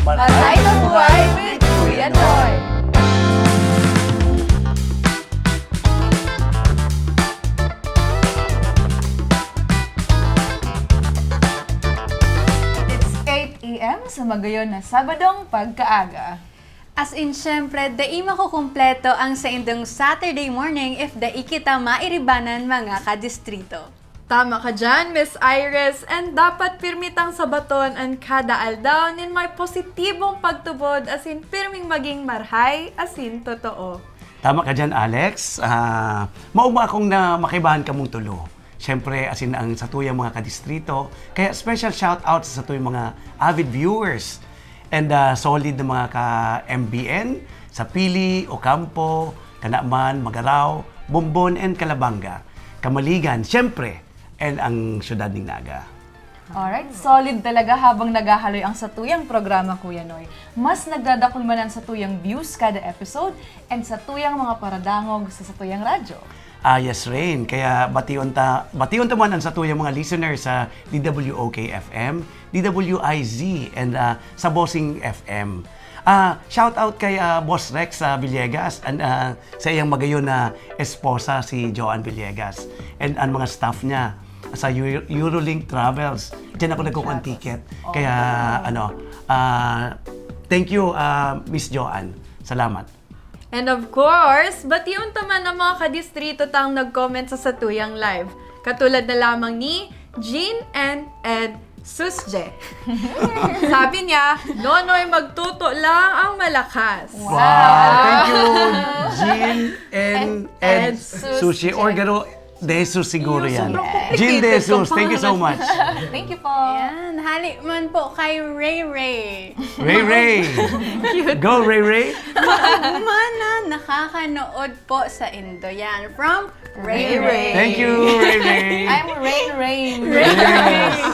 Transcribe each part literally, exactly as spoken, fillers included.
Maray na buhay with Kuya Noy! It's eight a m sa magayon na Sabadong pagkaaga. As in, syempre, dai makukumpleto ang saindong Saturday morning if dai kita mairibanan, mga kadistrito. Tama ka dyan, Miss Iris. And dapat pirmi tang sabaton an kada aldaw nin may positibong pagtubod asin pirming maging marhay asin totoo. Tama ka dyan, Alex. Ah, mauma akong na makaibahan kamong tulo. Siyempre, asin ang satuyang mga kadistrito. Kaya special shout out sa satuyang mga avid viewers. And, ah, solid na mga ka-M B N, sa Pili, Ocampo, Canaman, Magarao, Bombon, and Calabanga. Kamaligan, siyempre, and ang siyudad ning Naga. Alright, solid talaga habang naghahaloy ang satuyang programa, Kuya Noy. Mas nagdadakul man ang satuyang views kada episode and satuyang mga paradangog sa satuyang radyo. Ah, yes, Rain. Kaya bation ta, bation ta man ang satuyang mga listeners sa D W O K F M, D W I Z, and, ah, sa Bossing F M. Ah, shout out kay, ah, Boss Rex sa Villegas and, ah, sa iyang magayon na esposa, si Joan Villegas, and ang mga staff niya sa Eu-, Eurolink Travels. Diyan ako nagkukuha ng ticket. Kaya, ano, ah, thank you, ah, Miss Joan. Salamat. And of course, bation ta man ang mga kadistrito tang nag-comment sa satuyang live. Katulad na lamang ni Jean and Ed Susje. Sabi niya, "Nonoy, magtuto lang ang malakas." Wow! Thank you, Jean and Ed Susje. Or garo, De Jesus siguro yan. Jean De Jesus, thank you so much. Thank you po. Ayan, hali man po kay Ray Ray. Ray Ray. Go, Ray Ray. Mana, nakakanood po sa indo yan. From Ray Ray. Thank you, Ray Ray. I'm Rain Rain. Yes.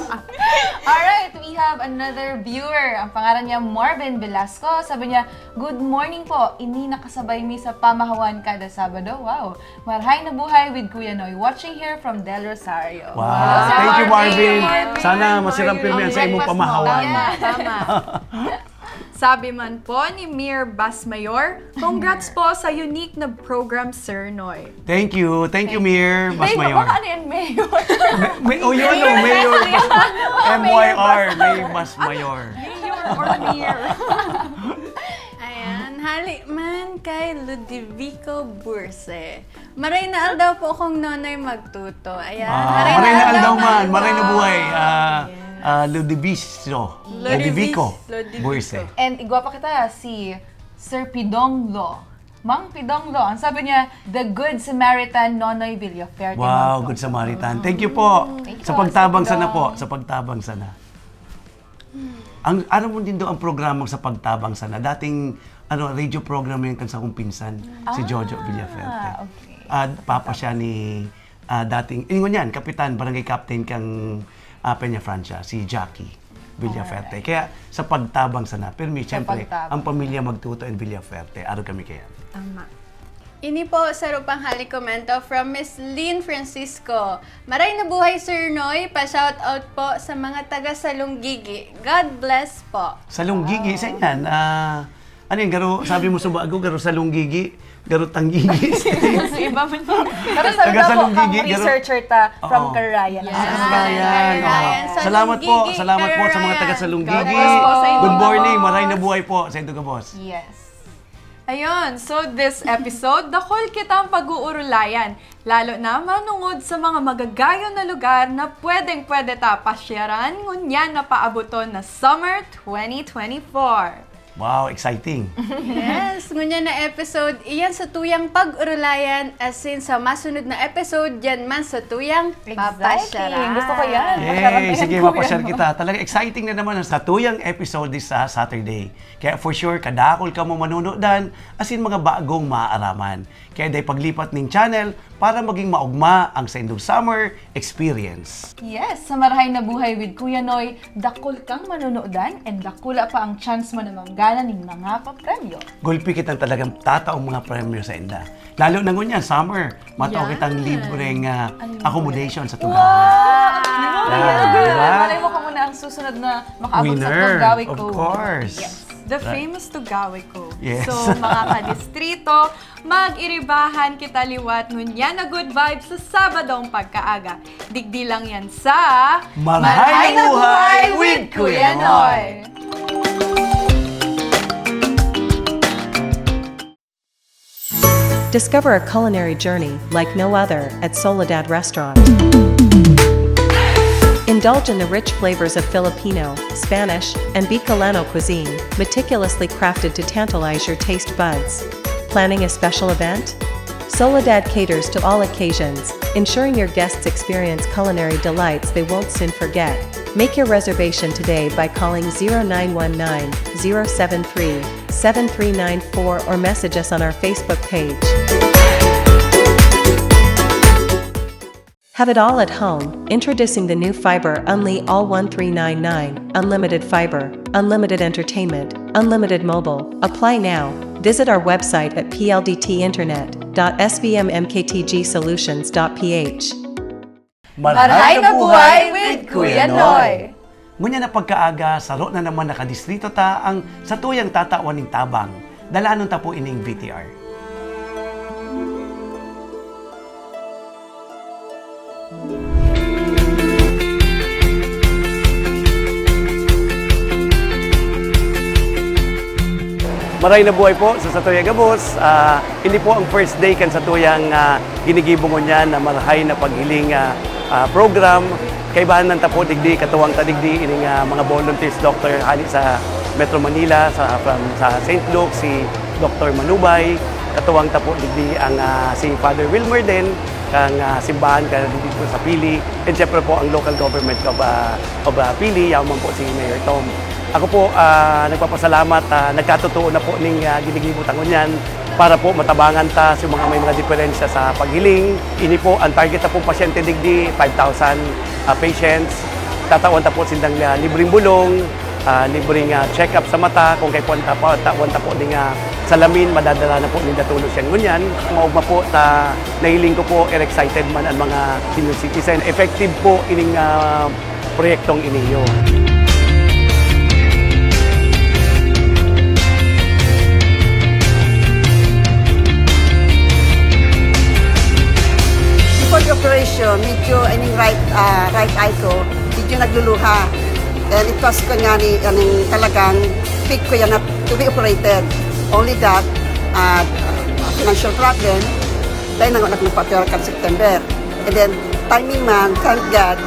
Alright, we have another viewer. Ang pangalan niya Marvin Velasco. Sabi niya, "Good morning po. Ini nakasabay mi sa pamahawan kada Sabado." Wow. Marhay na buhay with Kuya Noy. Watching here from Del Rosario. Wow. Thank you, Marvin. Sana masirang pirmi sa imong pamahawan. Yeah, tama. Sabi man po ni Mir Basmayor, "Congrats po sa unique na program, Sir Noy." Thank you. Thank you, Mir Basmayor. Baka ano yan, Mayor? May, oh, yun, oh, Mayor. M Y R, May Basmayor. Mayor or Mir? Ayan, hali man kay Ludovico Burse. Maray na aldaw po kong nonoy magtuto. Ayan, ah, maray na aldaw man, maray na buhay. Ah, ah, Ludovico. Ludovico Burse. And igwa pa kita, si Sir Pidong Lo. Mang Pidong Lo, ang sabi niya, "The Good Samaritan, Nonoy Villafuerte." Wow, Good Samaritan. Thank you po sa pagtabang sana po, sa pagtabang sana. Ang, ano mo din daw ang programa sa pagtabang sana? Dating, ano, radio program yan kan sa kong pinsan, si Jojo Villaferte. Ah, okay. Ah, papa siya ni, ah, dating, ingon yan, kapitan, barangay captain kang, ah, Peña Francia, si Jackie Villaferte. Alright. Kaya sa pagtabang sana, pero mi, siyempre, ang pamilya Magtuto and Villaferte, araw kami kaya. Tama. Ini po, saro pang hali komento from Miss Lynn Francisco. "Maray na buhay, Sir Noy. Pa-shout out po sa mga taga Salonggigi. God bless po." Salonggigi, sa yan? Ah, ano yan? Garo, sabi mo sa bago, garo Salonggigi, garo Tanggigi. Iba man yun. Pero sa taga Salonggigi, garo researcher ta from Carayan. Yes. Carayan. Salamat po, salamat po sa mga taga Salonggigi. God bless po sa inyo. Good morning, maray na buhay po sa inyo, boss. Yes. Ayun, so this episode, dakul kitang pag-uurulayan, lalo na manungod sa mga magagayon na lugar na pwedeng-pwede ta pasyaran ngunyan na paaboton na Summer twenty twenty-four. Wow, exciting! Yes, ngunyan na episode, iyan sa tuyang pag-urulayan, asin sa masunod na episode, yan man sa tuyang papasyaran. Gusto ko yan. Yay! Sige, mapashare kita. Talaga exciting na naman ang sa tuyang episode this, ah, Saturday. Kaya for sure, kadakul kamo manunudan, asin mga bagong maaaraman. Kaya dai paglipat ning channel para maging maogma ang saindong summer experience. Yes, sa Marahay na Buhay with Kuya Noy, dakul kang manunudan and dakula pa ang chance mo na manggana ning mga papremyo. Gulpi kitang talagang tataong mga premyo sa inda. Lalo na ngunyan, summer, matao kitang libreng, ah, accommodation sa Tugawi. Wow! Di ba? Malay mo kamo na ang susunod na makaabot sa Tugawi Cove. Winner, of course. Yes. The Right. famous Tugawe ko. Yes. So, mga kadistrito, mag-iribahan kita liwat ngunyan na good vibes sa Sabadong pagkaaga. Digdi lang yan sa Marhay na Buhay with Kuya Noy. Discover a culinary journey like no other at Soledad Restaurant. Indulge in the rich flavors of Filipino, Spanish, and Bicolano cuisine, meticulously crafted to tantalize your taste buds. Planning a special event? Soledad caters to all occasions, ensuring your guests experience culinary delights they won't soon forget. Make your reservation today by calling zero nine one nine, zero seven three, seven three nine four or message us on our Facebook page. Have it all at home. Introducing the new Fiber Unli All one three nine nine, unlimited fiber, unlimited entertainment, unlimited mobile. Apply now. Visit our website at p l d t internet dot s b m m k t g solutions dot p h. Marhay na buhay with Kuya Noy. Ngunyan na pagkaaga, saro na naman na kadistrito ta ang satuyang tatawan nin tabang. Dalanon ta po ining V T R. Maray na buhay po sa satuyang gabos. Ah, ini po ang first day kan satuyang, ah, ginigibo ngunyan na marahay na paghiling, ah, ah, program. Kaibahan man ta po digdi, katuwang ta digdi ining, ah, mga volunteers doctor hali sa Metro Manila, sa, from, sa Saint Luke, si Doktor Manubay. Katuwang ta po digdi ang, ah, si Father Wilmer din, kang, ah, simbahan ka digdi po sa Pili. And syempre po ang local government of, ah, of, ah, Pili, yaman po si Mayor Tom. Ako po, ah, nagpapasalamat, ah, nagkatotoo na po ning, ah, ginigibo ta ngunyan para po matabangan ta sa mga may mga diferensya sa paghiling. Ini po, ang target na pong pasyente digdi, five thousand, ah, patients. Tatawan ta po sindang, ah, libreng bulong, ah, libreng, ah, check-up sa mata. Kung kaipuhan ta po, tawan ta po ning, ah, salamin, madadala na po ninda tolos yan ngunyan. Maogma po, ta, nahiling ko po, excited man ang mga senior citizen. Effective po ining, ah, proyektong iniyo. Before the operation, medyo ining right, ah, right eye ko, medyo nagluluha. And it was ko nga ni, aning talagang pick ko yan na to be operated. Only that, ah, financial problem, dahil nang nagpa-opera kan September. And then, timing man, thank God,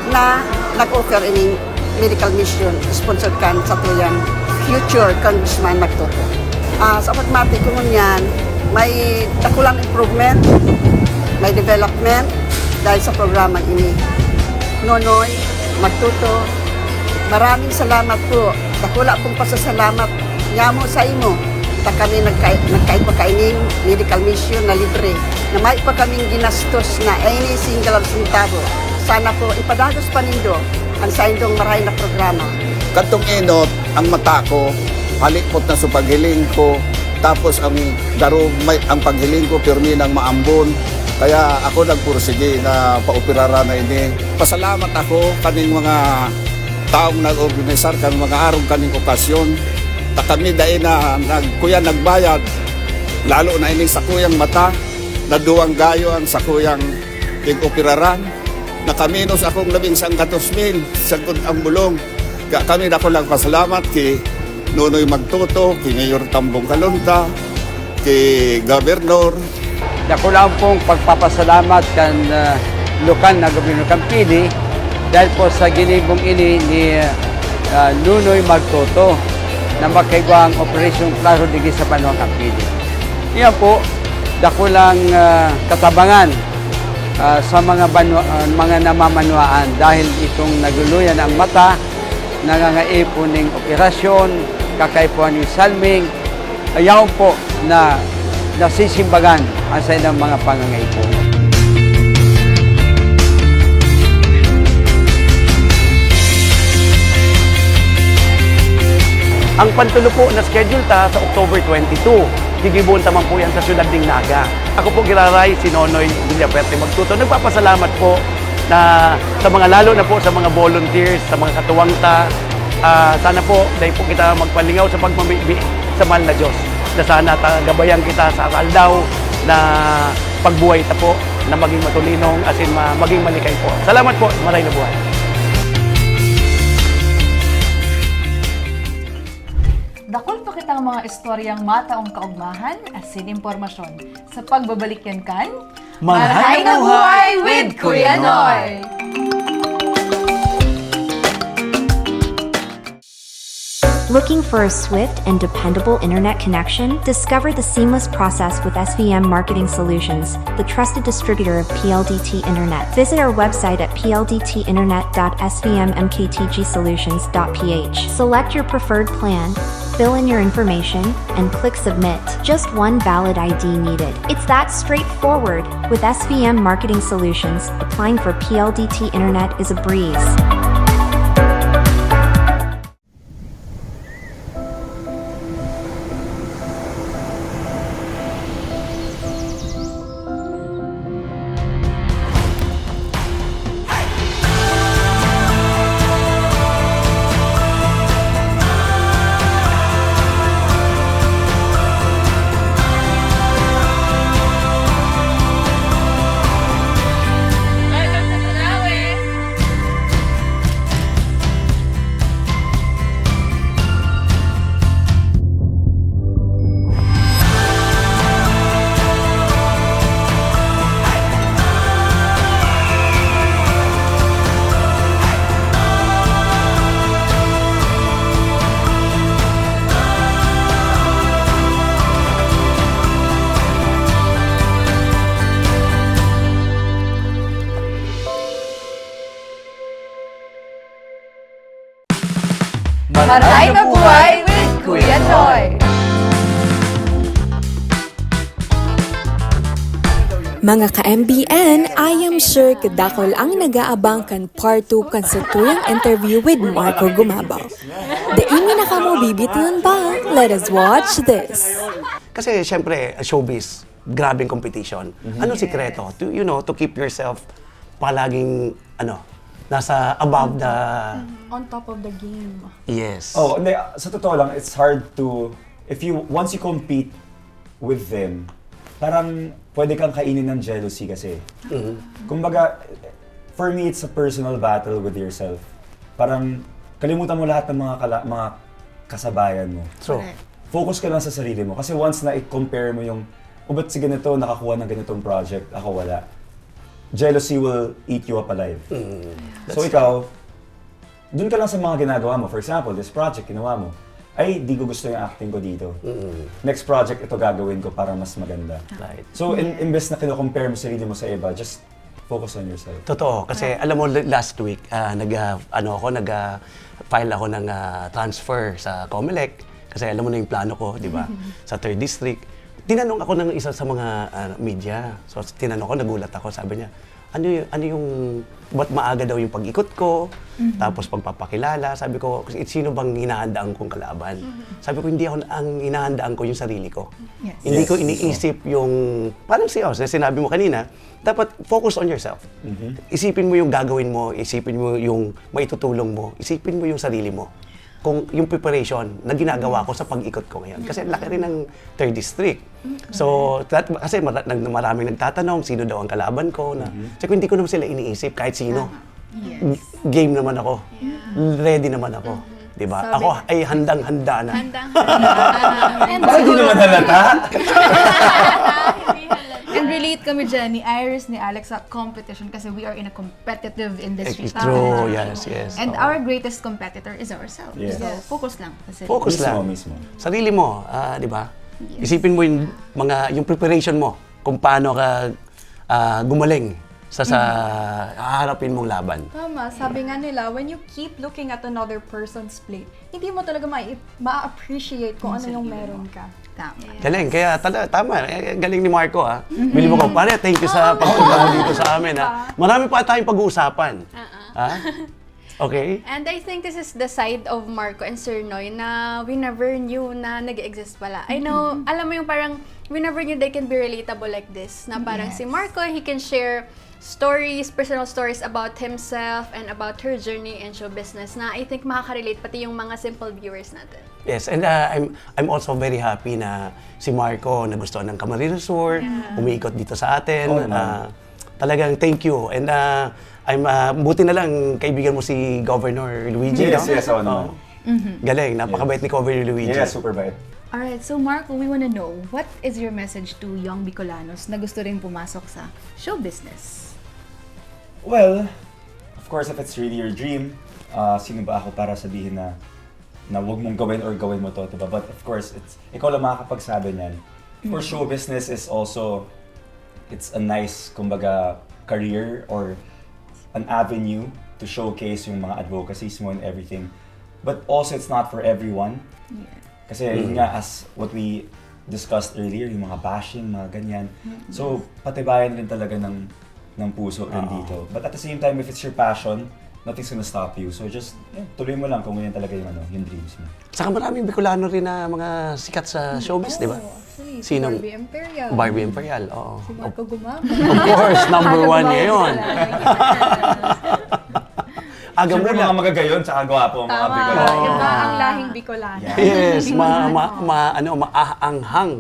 na nag-offer ining medical mission, sponsored kan satuyang future Congressman Magtoto. Ah, sa pagmati ko ngunyan, may dakulang improvement, may development dahil sa programang ini. Nonoy, Magtoto, maraming salamat po. Dakula pong pasasalamat nyamo sa imo, ta kami nagka-, nagkaigwa kaining medical mission na libre, na may pa kaming ginastos na any single sentavo. Sana po ipadagos pa nindo ang saindong marahay na programa. Kadtong enot, ang mata ko, halipot na sa paghiling ko, tapos ang darog, may, ang paghiling ko, pirmi nang maambon. Kaya ako nagpursige na paoperaran na ini. Pasalamat ako kaning mga taong nag-organisar kan mga arog kaning okasyon. Ta kami dai na nagkuya nagbayad, lalo na ining sakuyang mata, na duwang gayo ang sakuyang pig-operaran. Nakaminos akong labing sanggatos mil, sagkod ang bulong. Kaya kami dakulang pasalamat ki Nonoy Magtoto, ki Mayor Tambong Calonta, ki Gobernador. Dakula pong pagpapasalamat kan, ah, lokal na gobyerno kan Pili dahil po sa ginibong ini ni, ah, Nonoy Magtoto na makaigwang Operasyon Klaro digdi sa banwa kan Pili. Iyan po, dakulang, ah, katabangan, ah, sa mga banwa-, ah, mga namamanwaan dahil itong nagluluyan ang mata, nangangaipon ning operasyon, kakaipuhan ning salming, ayaw po na nasisimbagan ang saindang mga pangangaipo. Ang pantulo po na schedule ta sa October twenty-two. Gigibohon ta man po yan sa siyudad ning Naga. Ako po giraray si Nonoy Villafuerte Magtuto. Nagpapasalamat po na sa mga, lalo na po sa mga volunteers, sa mga katuwang ta, Ah, sana po, dai po kita magpalingaw sa pagmamibi sa mahal na Diyos, na sana ta-, gabayan kita sa aldaw na pagbuhay ta po na maging matulinong, asin ma-, maging malikay po. Salamat po, maray na buhay. Dakul pa kitang mga istoryang mataong kaugmahan asin impormasyon sa pagbabalik yan kan Marahay na Buhay with Kuya Noy! Looking for a swift and dependable internet connection? Discover the seamless process with S V M Marketing Solutions, the trusted distributor of P L D T Internet. Visit our website at p l d t internet dot s v m m k t g solutions dot p h. Select your preferred plan, fill in your information, and click submit. Just one valid I D needed. It's that straightforward. With S V M Marketing Solutions, applying for P L D T Internet is a breeze. Maray na buhay with Kuya Noy! Mga ka-M B N, I am sure kadakol ang nag-aabang kan part two kan satuyang interview with Marco Gumabaw. Dai mi na kamo bibitngon pa. Let us watch this. Kasi, syempre, showbiz, grabing competition. Anong sikreto? To, you know, to keep yourself palaging, ano, nasa above the... On top of the game. Yes. Oh, hindi, sa totoo lang, it's hard to, if you, once you compete with them, parang pwede kang kainin ng jealousy kasi. Kumbaga, for me, it's a personal battle with yourself. Parang kalimutan mo lahat ng mga, kala, mga kasabayan mo. So, Focus ka lang sa sarili mo. Kasi once na i-compare mo yung, "O, ba't si ganito nakakuha ng ganitong project, ako wala?" Jealousy will eat you up alive. So ikaw, dun ka lang sa mga ginagawa mo. For example, this project, ginawa mo. "Ay, di ko gusto yung acting ko dito. Next project, ito gagawin ko para mas maganda." Right. So, in, imbes na kinocompare mo sarili mo sa iba, just focus on yourself. Totoo. Kasi alam mo, l- last week, ah, nag, ah, ano ako, nag, ah, file ako ng ah, transfer sa Comelec. Kasi alam mo na yung plano ko, di ba? Sa third district. Tinanong ako ng isa sa mga ah, media. So, tinanong ko, nagulat ako. Sabi niya, "Ano yung, ano yung, ba't maaga daw yung pag-ikot ko? Tapos pagpapakilala?" Sabi ko, "Sino bang hinahandaan kong kalaban?" Sabi ko, "Hindi ako, ang hinahandaan ko yung sarili ko." Yes. Hindi ko Yes, iniisip yung, parang si Os, na sinabi mo kanina, dapat focus on yourself. Isipin mo yung gagawin mo, isipin mo yung maitutulong mo, isipin mo yung sarili mo. Kung yung preparation na ginagawa ko sa pag-ikot ko ngayon. Kasi ang laki rin ng third district. So, that, kasi mara- nag- maraming nagtatanong, sino daw ang kalaban ko. Na, sabi ko, hindi ko naman sila iniisip, kahit sino. Yes. Game naman ako. Ready naman ako. Di ba? Sabi- Ako ay handang-handa na. Handang-handa. Ay, di naman halata. And relate kami dyan ni Iris, ni Alex sa competition kasi we are in a competitive industry. Eh, true, yes, yes. And Oo. Our greatest competitor is ourselves. Yes. So, focus lang. Kasi Focus Mismo, lang. Mismo. Sarili mo, ah, di ba? Yes. Isipin mo yung mga yung preparation mo kung paano ka ah, gumaling sa sa haharapin mong laban. Tama, sabi nga nila, when you keep looking at another person's plate, hindi mo talaga ma- ma-appreciate kung ano yung meron ka. Tama. Galing, kaya tala, tama, eh, galing ni Marco, ah. Bili mo ko, pare, thank you sa pagpunta mo dito sa amin, ah. Marami pa tayong pag-uusapan. Ah? Okay? And I think this is the side of Marco and Sir Noy na we never knew na nag-exist pala. I know, alam mo yung parang we never knew they can be relatable like this. Na parang si Marco, he can share stories, personal stories about himself and about her journey in show business na I think makaka-relate pati yung mga simple viewers natin. Yes, and uh, I'm I'm also very happy na si Marco nagustuhan ng Camarines Tour, umiikot dito sa atin. Oo naman. Ah, talagang thank you. And uh, I'm uh, buti na lang kaibigan mo si Governor Luigi, Yes, no? yes, oo naman. Galing, napakabait ni Governor Luigi. Yes, super bait. Alright, so Marco, we wanna know, what is your message to young Bicolanos na gusto rin pumasok sa show business? Well, of course, if it's really your dream, ah, sino ba ako para sabihin na na wag mong gawin or gawin mo to, diba? But of course, it's ikaw lang makakapagsabi niyan. For show business is also, it's a nice, kumbaga, career or an avenue to showcase yung mga advocacies mo and everything. But also, it's not for everyone. Kasi yun nga, as what we discussed earlier, yung mga bashing, mga ganyan. So, patibayan rin talaga ng ng puso rin dito. But at the same time, if it's your passion, nothing's gonna stop you. So just, yeah, tuloy mo lang kung yun talaga yung, ano, yung dreams mo. Saka maraming Bicolano rin na mga sikat sa showbiz, di ba? Actually, Sinong- si Barbie Imperial. Barbie Imperial, oo. Si Marco Gumamo. Of course, number one niya yun. Aga Siyempre, mula. Mga magagayon, tsaka gwapo ang mga Tama. Bicolano. Iba ang lahing Bicolano. Yeah. Yes, ma, ma, ma, ano, maanghang.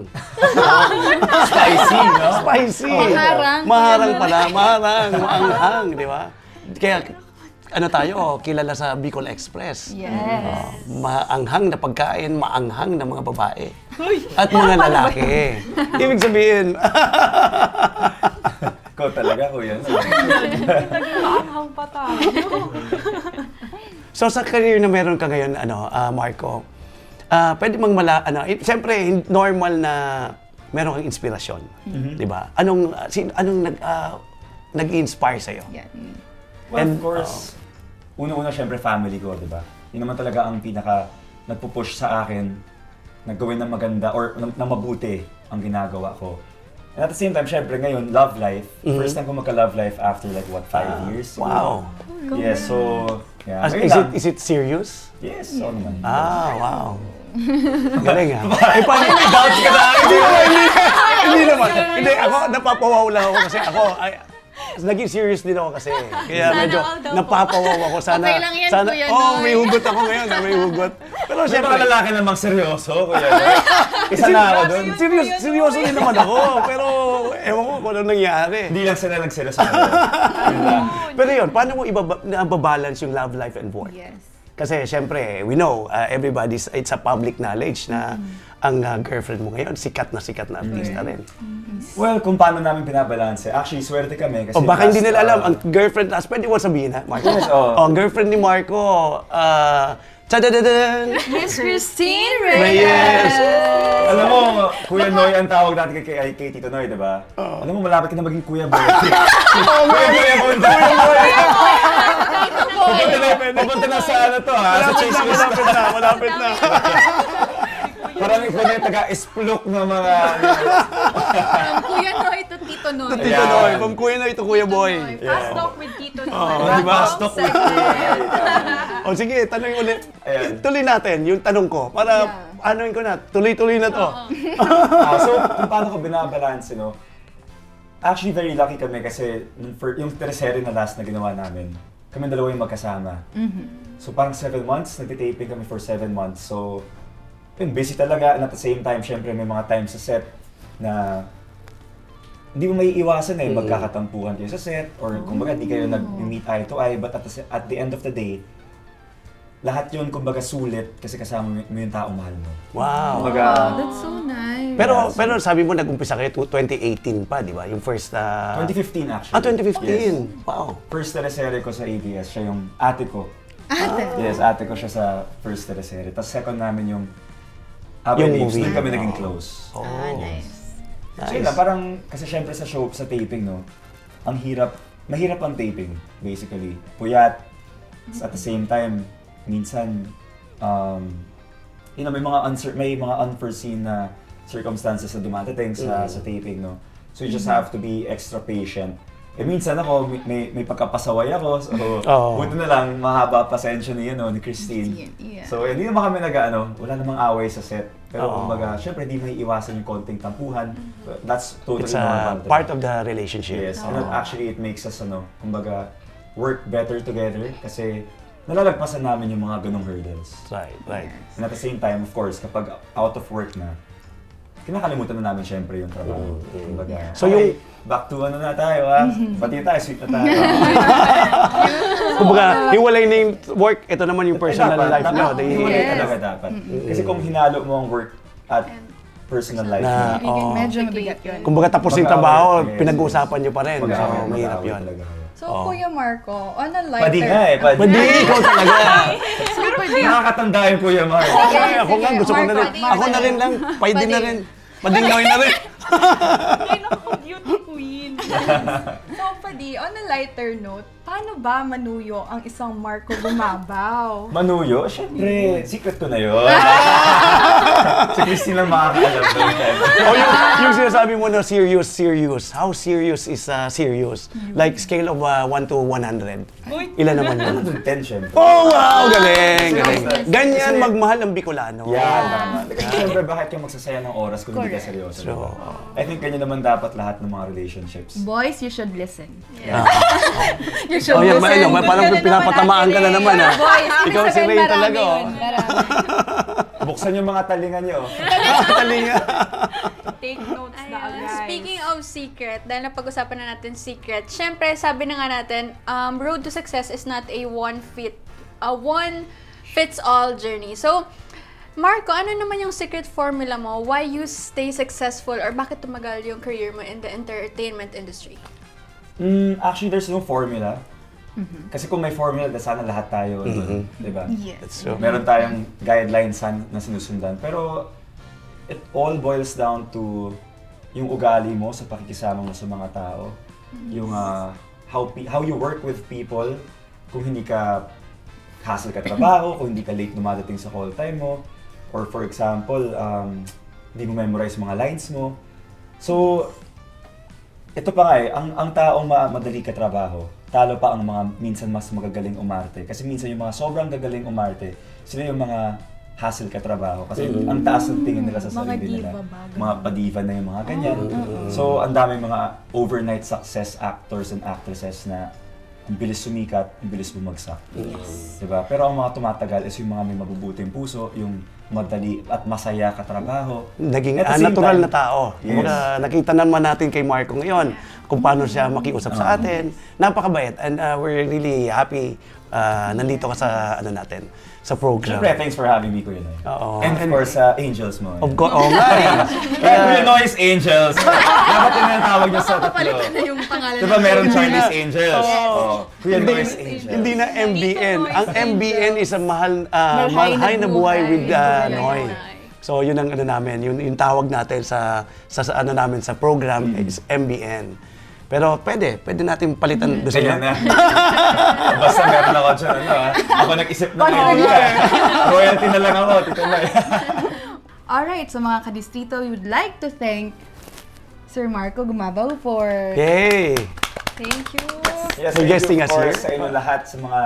Spicy, no? Spicy. Maharang. Maharang pala, maharang, maanghang, di ba? Kaya, ano tayo, kilala sa Bicol Express. Yes. Oh, maanghang na pagkain, maanghang na mga babae. At mga lalaki. Ibig sabihin, Ikaw talaga, kuya. No? Naging maanghang pa tayo. So sa career na meron ka ngayon, ano, ah, Marco, ah, pwede mang mala, ano, eh, siyempre hin- normal na meron kang inspirasyon, 'di ba? Anong ah, sin, anong nag ah, nag-inspire sa iyo? Yan. Well, And, of course, una-una, syempre, family ko, di ba? Yun naman talaga ang pinaka nagpo-push sa akin na gawin ng maganda or ng, ng mabuti ang ginagawa ko. And at the same time, syempre, ngayon, love life. First time ko magka-love life after, like, what, five years? Wow. Yes, so, yeah. As, Ngayon is lang. it is it serious? Yes, oo naman. Ah, wow. Galing ah. Eh, paano may doubts ka na? Hindi naman, hindi, hindi naman. Hindi, ako, napapawaw lang ako kasi ako, ay, naging serious din ako kasi. Kaya Sana medyo all daw po. napapawaw ako. Sana, Okay lang yan, sana, Kuya oh, Noy. May hugot ako ngayon. Ah, may hugot. Pero May mga siyempre, lalaki namang seryoso, kuya. No? Isa na ako dun. seryoso, seryoso din naman ako. Pero ewan ko kung ano nangyari. Hindi lang sila nagseryoso. Pero yun, paano mo ibaba, nababalance yung love life and work? Yes. Kasi syempre, we know, uh, everybody's, it's a public knowledge na ang uh, girlfriend mo ngayon, sikat na sikat na artista rin. Well, kung paano namin binabalanse, actually, swerte kami kasi... O baka hindi last, nila alam, uh, ang girlfriend, as pwede mo sabihin ha, Marco? Yes, oo. Oh, ang girlfriend ni Marco, uh, chadadadan! Miss Christine Reyes! Alam mo, Kuya Noy ang tawag natin kay, kay, kay Tito Noy, di ba? Alam mo, malapit ka na maging Kuya Boy. Kuya Boy ang punta. Papunta na, papunta na sa ano to, ha? Sa Malapit na, chismis. Malapit na, malapit na. Parang ikaw na yung taga-explore ng mga... From Kuya Noy to Tito Noy. Tito Noy, from Kuya Noy to Kuya Boy. Fast talk with Tito Noy. Oh, di ba? Fast talk with Kuya Noy. O sige, tanong ulit. Ayan. Tuloy natin yung tanong ko para Yeah. anuin ko na, tuloy-tuloy na to. Ah, so, kung paano ko binabalanse, no? Actually, very lucky kami kasi nung fir- yung teleserye na last na ginawa namin, kami dalawa yung magkasama. So, parang seven months, nagtitaping kami for seven months. So, yun, busy talaga. And at the same time, syempre, may mga time sa set na hindi mo maiiwasan eh. Magkakatampuhan kayo sa set or kumbaga, di kayo nag-meet eye to eye. But at the, se- at the end of the day, lahat yun, kumbaga, sulit kasi kasama mo mo yung tao mahal mo. Wow. Kumbaga, That's so nice. Pero Yes. pero sabi mo nag-umpisa kayo tw- twenty eighteen pa, di ba? Yung first ah, twenty fifteen actually. Ah, twenty fifteen. Wow. First teleserye ko sa A B S, siya yung ate ko. Ate. Yes, ate ko siya sa first teleserye. Tapos second namin yung Abay Yung Babes, movie. Doon kami naging Oo. Close. Oh. Ah, nice. So yun lang, parang kasi syempre sa show, sa taping, no, ang hirap, mahirap ang taping, basically. Puyat, at the same time, minsan, um, you know, may mga uncer- may mga unforeseen na circumstances na dumadating sa, sa taping, no? So you just have to be extra patient. Eh, minsan ako, may, may, may pagkapasaway ako. So, Oo. buti na lang, mahaba pasensya ni, ano, ni Christine. Christine, yeah. So, hindi naman kami nag-ano, wala namang away sa set. Pero Oo. kumbaga, syempre, di may iwasan yung konting tampuhan. But that's totally It's normal. a part of the relationship. Yes, and actually, it makes us, ano, kumbaga, work better together kasi nalalagpasan namin yung mga ganong hurdles. Right, right. And at the same time, of course, kapag out of work na, kinakalimutan na namin syempre yung trabaho. Kumbaga, So, okay, yung- back to ano na tayo, ha? Pati tayo, sweet na tayo. Kumbaga, hiwalay na yung work, ito naman yung personal Dapat, life dapat, nyo. hiwalay Yes. talaga dapat. Kasi kung hinalo mo ang work at personal life Na, mo. Medyo oo. mabigat yun. Kumbaga, tapos yung Mag-aaway, trabaho, yes. pinag-uusapan nyo pa rin. So, Mag-aaway, mahirap mag-aaway yun. talaga kayo. So, Kuya Marco, on a lighter... Padi nga eh, padi. Pwede, ikaw talaga. So, pwede. Nakakatanda yung Kuya Mark. Ay, ako nga, gusto ko na rin. Pwede. Ako na rin lang. Pwede na rin. Pwede na rin. Ay, naku, beauty queen. So, pwede, on a lighter note, paano ba manuyo ang isang Marco Gumabaw? Manuyo? Siyempre, secret ko na yun. Si Christine lang makakaalam doon. O yung, yung sinasabi mo na serious, serious. How serious is uh, serious? Like scale of uh, one to one hundred. Uy. Ilan naman yun? Ano doon? Ten, syempre. Oh, wow! Galing! Galing. Ganyan magmahal ang Bicolano. Yeah, tama. Kasi syempre, bakit ka magsasayang ng oras kung hindi ka seryoso? True. Diba? I think ganyan naman dapat lahat ng mga relationships. Boys, you should listen. Ah. You should Oh, yan, listen. ano, parang pinapatamaan ka na naman, ah. Boys, ibig Ikaw si sabihin, Ray marami talaga, oh. Yun, marami. Buksan yung mga talinga niyo. Talinga. Take notes na, Ayun. guys. Speaking of secret, dahil napag-usapan na natin secret, syempre sabi na nga natin, um, road to success is not a one fit, a one fits all journey. So, Marco, ano naman yung secret formula mo? Why you stay successful or bakit tumagal yung career mo in the entertainment industry? Mm, actually, there's no formula. Kasi kung may formula, da sana lahat tayo, doon, di ba? Yes. That's true. Meron tayong guidelines san- na sinusundan. Pero it all boils down to yung ugali mo sa pakikisama mo sa mga tao. Yung ah, how pe- how you work with people, kung hindi ka hassle ka trabaho, kung hindi ka late dumadating sa call time mo, or for example, um, hindi mo memorize mga lines mo. So, ito pa nga eh, ang, ang taong ma- madali ka trabaho, talo pa ang mga minsan mas magagaling umarte. Kasi minsan yung mga sobrang gagaling umarte, sila yung mga hassle ka trabaho. Kasi ang taas ng tingin nila sa Mga sarili nila. diva ba? Mga padiva na yung mga ganyan. So, ang daming mga overnight success actors and actresses na ang bilis sumikat, ang bilis bumagsak. Diba? Pero ang mga tumatagal is yung mga may mabubuting puso, yung madali at masaya katrabaho. Naging At the ah, same natural time, na tao. Yes. Kumbaga, nakita naman natin kay Marco ngayon kung paano siya makiusap sa atin. Napakabait and uh, we're really happy uh, nandito ka sa ano natin, sa program. Siyempre, thanks for having me, Kuya Noy. Oo. And of And- course, sa angels mo. Of course, oh, nga eh. Kaya Kuya Noy's Angels. Dapat yun ang tawag niya sa tatlo. Papalitan na yung pangalan Diba ng meron program. Chinese Angels? Oo. Oh, Kuya Hindi, Noy's Angels. hindi na M B N. Ang M B N is a mahal, ah, Malhay malhay na na buhay buhay. with uh, Malhay na Noy. buhay. So, yun ang ano namin, yun, yung tawag natin sa, sa, sa ano namin sa program is M B N. Pero pwede, pwede natin palitan. Gusto Kaya mo? na. Basta meron ako dyan, ano ah. Ako nag-isip ng idea. Royalty na lang ako, Tito Noy. Alright, so mga kadistrito, we would like to thank Sir Marco Gumabaw for... Yay! Thank you. Yes, For thank guesting you, of us course, here. sa inyo lahat, sa mga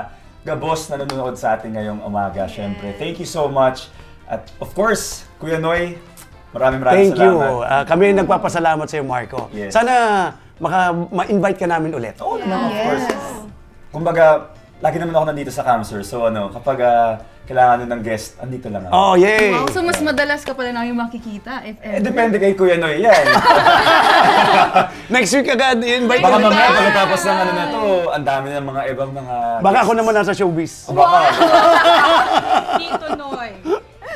gabos na nanonood sa atin ngayong umaga, syempre. Thank you so much. At of course, Kuya Noy, maraming maraming Thank you. salamat. Ah, kami nagpapasalamat sa iyo, Marco. Yes. Sana maka, ma-invite ka namin ulit. Oo naman, of Yes. course. Kumbaga, lagi naman ako nandito sa Camsur. So ano, kapag ah, kailangan nyo ng guest, andito lang ako. Oh, yay! Wow, so mas madalas ka pala namin makikita, if Eh, ever. depende kay Kuya Noy yan. Next week agad, i-invite Baka ka mamaya, na. pagkatapos ng ano na to, ang dami ng mga ibang mga Baka ako guests. Naman nasa showbiz. O baka. Tito Noy.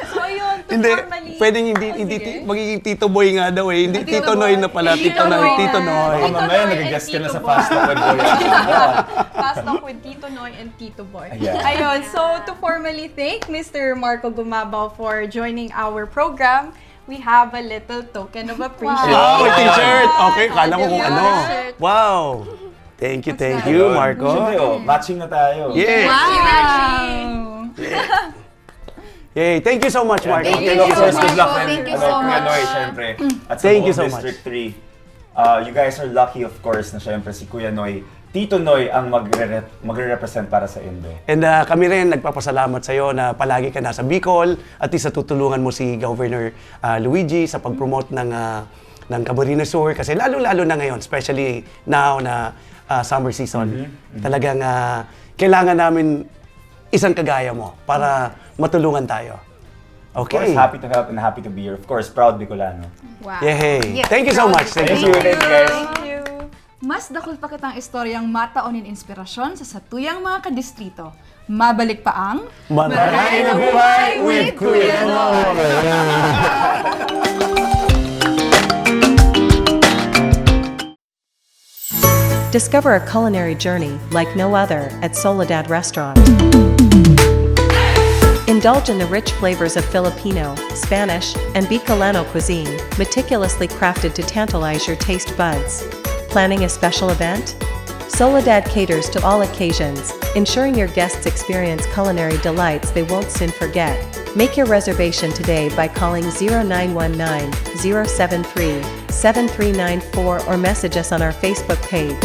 So, yun, to Hindi, formally... pwedeng hindi, Oh, hindi, sige. ti- magiging Tito Boy nga daw eh. Hindi Tito Tito Noy Boy. na pala, Tito Tito Noy, Noy. Tito Noy. Baka Tito mamaya, Noy nag-guest and ka na sa Tito Boy. Fast Talk with Boy. Fast Talk with Tito Noy and Tito Boy. Ayan. Ayun, so to formally thank Mister Marco Gumabaw for joining our program, we have a little token of appreciation. Wow, t-shirt. Okay, kala ko kung ano. T-shirt. Wow. Thank you, thank you, Marco. Siyempre, oh, matching na tayo. Yeah. Wow! Yay. Thank you so much, Marco. Thank you, Thank you, of course, good luck Marco. and, Thank you ano, so Kuya much. Noy, syempre. At sa Thank you buong so much. District three. Uh, you guys are lucky, of course, na syempre si Kuya Noy, Tito Noy ang magre- magre-represent para sa Indo. And uh, kami rin nagpapasalamat sa iyo na palagi ka nasa Bicol at sa tutulungan mo si Governor uh, Luigi sa pag-promote ng uh, ng Camarines Sur kasi lalo-lalo na ngayon, especially now na uh, summer season. Mm-hmm. Mm-hmm. Talagang uh, kailangan namin isang kagaya mo para matulungan tayo. Okay. Of course, happy to help and happy to be here. Of course, proud Bicolano. Wow. Yay. Yes, Thank you so much. Thank, Thank you. you. Thank you, guys. Thank you. Mas dakul pa kitang istoryang matao nin inspirasyon sa satuyang mga kadistrito. Mabalik pa ang Maray na Buhay with Kuya Noy. Discover a culinary journey like no other at Soledad Restaurant. Indulge in the rich flavors of Filipino, Spanish, and Bicolano cuisine, meticulously crafted to tantalize your taste buds. Planning a special event? Soledad caters to all occasions, ensuring your guests experience culinary delights they won't soon forget. Make your reservation today by calling zero nine one nine, zero seven three, seven three nine four or message us on our Facebook page.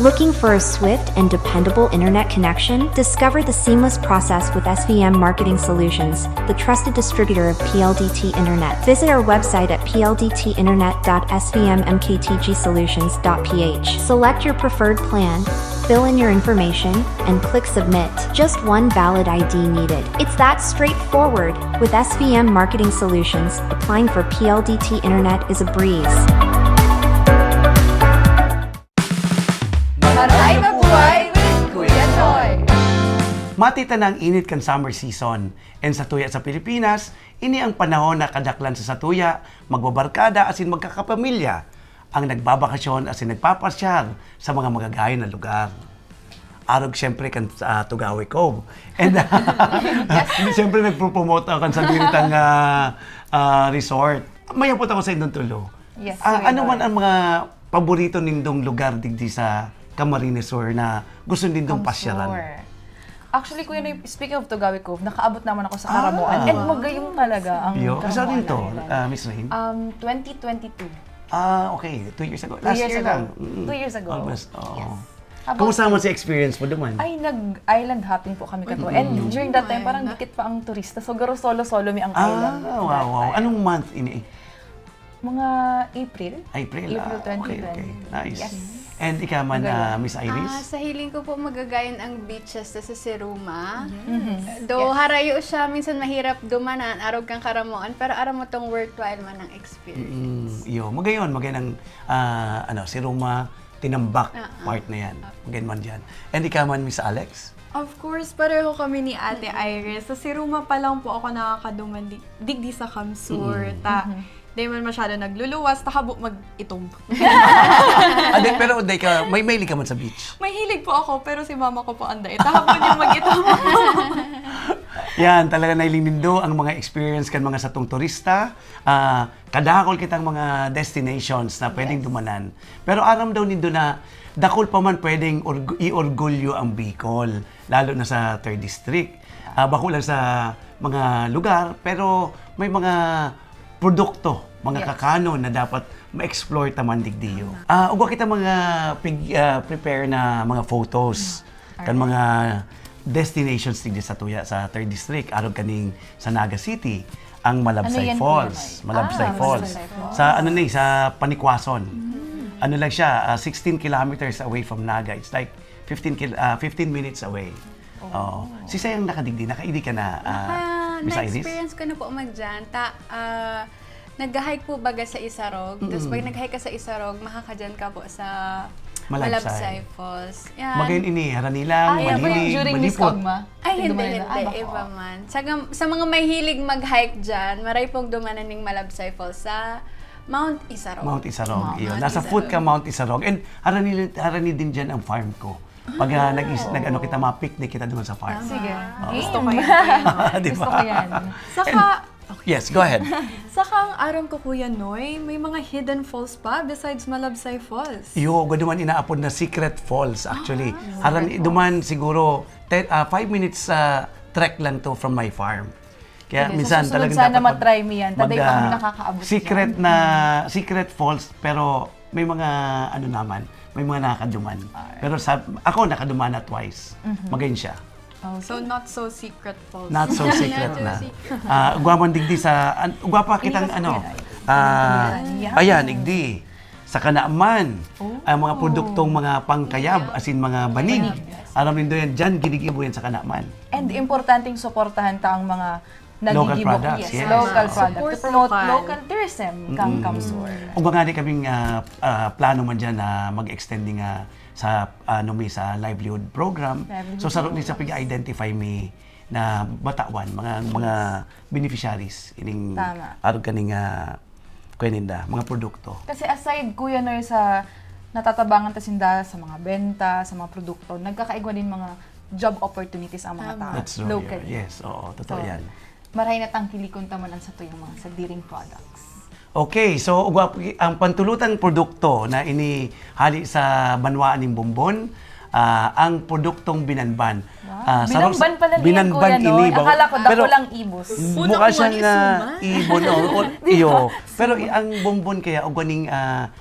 Looking for a swift and dependable internet connection? Discover the seamless process with S V M Marketing Solutions, the trusted distributor of P L D T Internet. Visit our website at p l d t internet dot s v m m k t g solutions dot p h. Select your preferred plan, fill in your information, and click submit. Just one valid I D needed. It's that straightforward. With S V M Marketing Solutions, applying for P L D T Internet is a breeze. Maray na buhay with Kuya Noy! Mati ta na ang init kan summer season, and sa tuya sa Pilipinas, ini ang panahon na kadaklan sa satuya, magbabarkada asin magkakapamilya, ang nagbabakasyon asin nagpapasyal sa mga magagayon na lugar. Arog siyempre kan uh, Tugawe Cove. And uh, siyempre nagpo-promote ako kan sadiri tang uh, uh, resort. May hapot ako sa indong tulo. Yes, uh, ano man ang mga paborito nindong lugar digdi sa Camarines Sur na gusto nindong pasyalan? Actually, Kuya Noy, speaking of Tugawe Cove, nakaabot naman ako sa Caramoan. Ah. And magayong talaga ang Caramoan Island. Iyo, kasi rin to, uh, Miss Rain? Um, twenty twenty-two. Ah, okay. Two years ago. Last year lang. Two years ago. Almost. Oh. Yes. Kumusta naman si experience mo duman? Ay, nag-island hopping po kami kato. Mm-hmm. And during that time, parang dikit pa ang turista. So, garo solo-solo mi ang island. Ah, wow, wow. Anong month ini? Mga April. April, April ah, okay, okay. Nice. Yes. And ikaw man, uh, Miss Iris? Ah, sa hiling ko po magagayon ang beaches sa Siruma. Yes. Though yes. Harayo siya, minsan mahirap dumanan, arog kang Caramoan, pero aram mo tong worthwhile man ang experience. Mm, iyo, magayon, magayon ang uh, ano, Siruma, Tinambak uh-huh. part na yan. Magayon man dyan. And ikaw man, Miss Alex? Of course, pareho kami ni Ate Iris. Sa Siruma pa lang po ako nakakaduman di, digdi sa Kamsur. Mm-hmm. Ta, mm-hmm. Di man masyado nagluluwas, tahabo mag-itom. Ade, pero di ka, may mahilig ka man sa beach? May hilig po ako, pero si mama ko po ang dai. Tahabo niyang mag-itom. Yan, talaga nailing nindo ang mga experience kan mga satong turista. Uh, kadakol kitang mga destinations na pwedeng yes. dumanan. Pero aram daw nindo na dakol pa man pwedeng org- i-orgulyo ang Bicol, lalo na sa third District. Uh, bako lang sa mga lugar, pero may mga produkto, mga yes. kakanon na dapat ma-explore ta man digdiyo. Ah, ugwa kita mga pig, ah, prepare na mga photos kan mga destinations digdi sa tuya sa third District, arog kaning sa Naga City, ang Malabsay Ano yan, Falls. Kuya Noy? Malabsay Ah, Falls. Malabsay Falls. Sa ano ni, sa Panikwason. Ano lang siya, ah, sixteen kilometers away from Naga. It's like fifteen kil- ah, fifteen minutes away. Oh. Si Sayang nakadigdi, nakaidi ka na, ah, Naka, Miss Iris? Na-experience ko na po magdyan. Ta, ah, nag-hike po baga sa Isarog. Tapos pag nag-hike ka sa Isarog, makakadyan ka po sa Malabsay. Malabsay Falls. Yan. Magayon ini, Haranilang, Ay, Malinig, during Miss Malipot. Kogma? Ay, hindi, Tignan mo hindi. na, ah, bako. Iba man. Sa, sa mga mahilig mag-hike dyan, maray pong dumanan ning Malabsay Falls sa Mount Isarog. Mount Isarog, Mount yun. Nasa Isarog. Foot ka Mount Isarog. And harani, harani din dyan ang farm ko. Pag ah, nag, nag-ano kita, mga picnic kita doon sa farm. Sige. Oo. Gusto ko yan. Di Gusto ba? ko yan. Saka, Yes, go ahead. Saka ang aram ko, Kuya Noy, may mga hidden falls pa besides Malabsay Falls. Iyo, gwa duman inaapod na Secret Falls, actually. Ah, Haran, Secret duman Falls. Siguro, te, ah, five minutes sa trek lang to from my farm. Kaya Sige, sa minsan susunod talagang sana dapat mag-, matry mo yan. Taday mag, pa kami ah, nakakaabot secret dyan. Na, secret falls, pero may mga ano naman, may mga nakakaduman. Alright. Pero sa, ako, nakaduman na twice. Mhm. Magayon siya. Okay. So, not so secret falls. Not so secret Not so na. Secret. Ah, ugwa man digdi sa, an-, ugwa pa kitang Hindi ano, kasi ah, Yan. Ayan, igdi. Sa Kanaman, Oh. ang mga produktong mga pangkayab, as in mga banig. Banig, yes. Aram nindo yan, dyan, ginigibo yan sa Kanaman. And importanteng suportahan ta ang mga Local naggigibo. Products, Yes, yes. Local Oo. Support product. To promote local. Local tourism, Mm-mm. Kang Kamsur. Ugwa nga di kaming, ah, ah, plano man dyan na mag-extending, ah, sa, ano, may sa livelihood program. Livelihood So, saro ni sa programs. Pag-identify mi na batawan, mga, mga beneficiaries, ining Tama. Arog kaning, ah, kuya ninda, mga produkto. Kasi aside, Kuya Noy, sa natatabangan ta sinda sa mga benta, sa mga produkto, nagkakaigwa din mga job opportunities ang mga Tama. Tao That's true, locally. Yeah. Yes, oo, totoo So, yan. Maray na tangkilikon ta man ang satuyang mga sadiring products. Okay, so ugwa, ang pantulutang produkto na ini hali sa banwaan nin Bombon, ah, ang produktong binanban. Wow. Ah, sarong Binanban pala niyan, binanban Kuya Noy. Ini, Akala ko pero dakulang ibos. Mukha siyang, ah, ibon, oh, oh, Di ba? Iyo. Pero i-, ang Bombon kaya, ugwa ning, ah,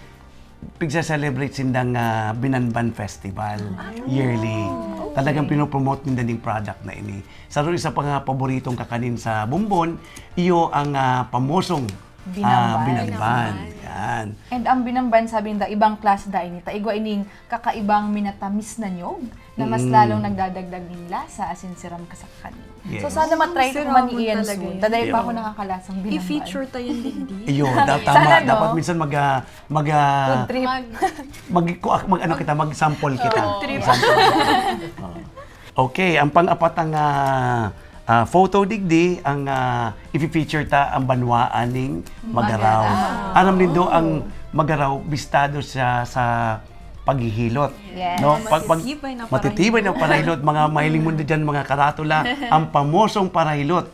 pigsa-celebrate sindang, ah, Binanban Festival yearly. Talagang pinopromote ninda ning product na ini. Saro sa mga paboritong kakanin sa Bombon, iyo ang, ah, pamosong, ah, Binanban. Binanban. Yan. And ang binanban, sabi nila, ibang klase da ini. Ta igwa ining kakaibang minatamis na niyog na mas Mm. lalong nagdadagdag nin lasa asin siram ka sa kakanin. Yes. So, sana matry ko man ni Ian soon. Taday pa ako nakakalasang binanban. I-feature tayo din di. Iyo, da-, tama. Sana, no? Dapat minsan mag, ah, mag, ah, Food trip. Mag, ku-, mag, ano kita, mag-sample kita. Oo. Trip. Sample. Oo. Okay, ang pang-apat ang, ah, ah, photo digdi, ang, ah, ifi-feature ta ang banwaan ning Magaraw. Magaraw. Aram nindo ang Magaraw, bistado siya sa paghihilot. Yes. No? Pag, pag Matitibay na matitibay parahilot. Na parahilot, mga mahiling mo na dyan, mga karatula, ang pamosong parahilot.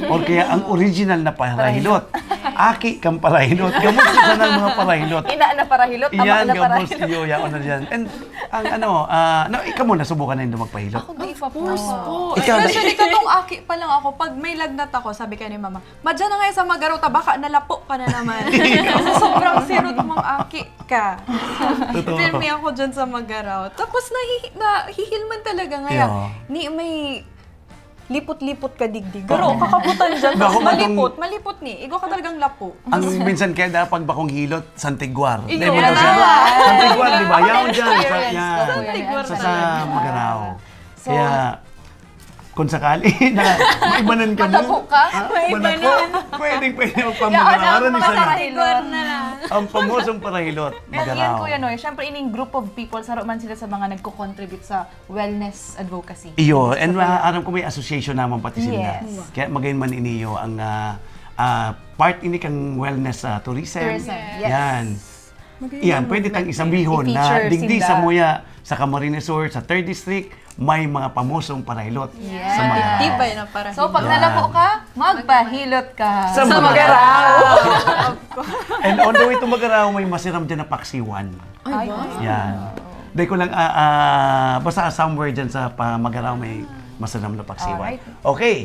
Or kaya ang original na parahilot. Parahilot. Aki kang parahilot. Kamusta sana ang mga parahilot? Ina na parahilot, ama Iyan, na gabos parahilot. Iyo, yaon na dyan. And ang ano, ah, no, ikaw mo, nasubukan na yung magpahilot? Ako, di pa po. Of course po. Ikaw, Especially katong aki pa lang ako, pag may lagnat ako, sabi ka ni mama, "Madya na ngayon sa Magaraw ta, baka nalapo ka na naman." Sa sobrang sirot mong aki ka. Totoo. Pirmi ako dyan sa Magaraw. Tapos nahihi-, nahihil man talaga ngaya. Yeah. Ni may lipot-lipot ka digdi. Garo, Oo. Kakaputan dyan. Tapos Bako matong malipot, malipot ni. Igwa ka talagang lapo. Ang minsan kaya dapat bakong hilot, Santiguar. Iyo. Dahil mo daw siya, Santiguar, di ba? Yaon dyan. Sa, Experience yan. Ko po yan. Santiguar Sa, sa talaga. Magaraw. So, Kaya, kung sakali na maibanan ka mo, Malabo ka? Ah, Maibanan. Malabo. Pwedeng, pwede magpamagaraw. Yaon ang Aram ni mga sana. Parahilot. Ang pamosong parahilot, And yun, Magaraw. Kuya Noy, syempre, ining group of people, saro man sila sa mga nagko-contribute sa wellness advocacy. Iyo, and, Sa ah, aram ko may association naman pati sila. Yes. Kaya magayon man iniyo ang, ah, ah, part ini kang wellness, ah, tourism. Tourism, yes. Yan. Magayon Yan, naman pwede tang natin. Isabihon na I-feature digdi sinda. Sa Muya, sa Camarines Sur, sa third District, may mga pamosong parahilot Yes. Sa Magaraw. Tibay na parahilot. So, pag Yan. Nalabo ka, magpahilot ka. Sa Sa Magaraw. Magaraw. And on the way to Magaraw, may masiram dyan na paksiwan. Ay, Ay, ba? Yan. Dahil ko lang, ah, ah, basta somewhere dyan sa pa Magaraw may masanam na paksiwan. Alright. Okay.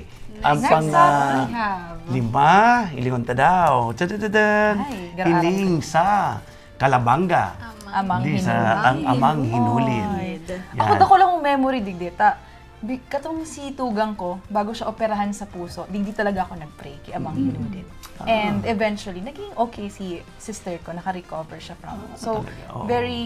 Ang Next pang, up, ah, we have lima, hilingon ta daw. Tadadadan. Ay, gara-, Hiling sa Calabanga. Amang Di sa Hinulid. Ang Amang Hinulid. Hinulid. Yan. Ako, dako lang akong memory, digdi ta. Bi-, katong si tugang ko, bago siya operahan sa puso, digdi talaga ako nag-pray kay Amang Mm. Hinulid. Ah. And eventually, naging okay si sister ko, naka-recover siya from. Ah, So, talaga? Oo. Very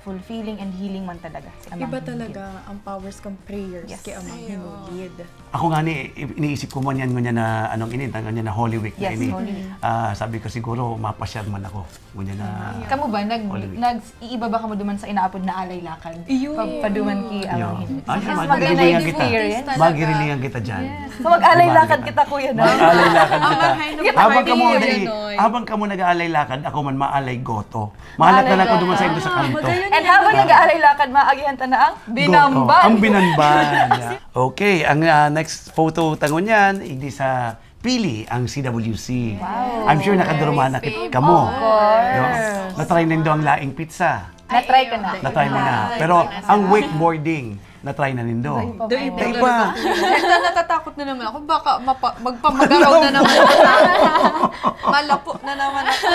fulfilling and healing man talaga si Amang Iba Hinulid. Talaga ang powers kang prayers Yes. Kay Amang Ay, oo. Hinulid. Ako nga ni, i-, iniisip ko man yan, ngunyan na, anong ini, ngunyan na Holy Week na Yes, ini. Holy Week. Ah, sabi ko, "Siguro, mapasyal man ako." Ngunyan na Kamo ba, nag-, Holy Week. Nag-iiba ba kamo duman sa inaapod na alay lakad? Iyo. Pa-, paduman ki Iyo. Amang Hinulid? Ay, Yes, maganda maganda yung kita. Experience. Magirilingan kita dyan. Yes. So, mag-alay Di ba, lakad di ba? Kita, Kuya Noy. Mag-alay lakad kita. Ang mahay na Habang party, kamo, Kuya di, Noy. Habang kamo nag-aalay lakad, ako man maalay goto. Mahalat na lang ako Alay duman sa inyo sa lakad. Kanto. Magayon And din habang naman. Nag-aalay lakad, maagihan ta na ang Goto. Binamban. Ang binamban. Yeah. Okay, ang, ah, next photo ta ngunyan, igdi sa Pili, ang C W C. Wow. I'm sure nakaduruma na kit-, Nice, babe. Kamo. Of course. No? Na-try nindo ang laing pizza. Na-try ko na. Na-try mo na. Ay, Pero ay, ang ay. Wakeboarding, Na-try na nindo? Dai pa. Dai pa. Ito, natatakot na naman ako. Baka mapa- magpamagaraw na naman ako. Malapo na naman ako.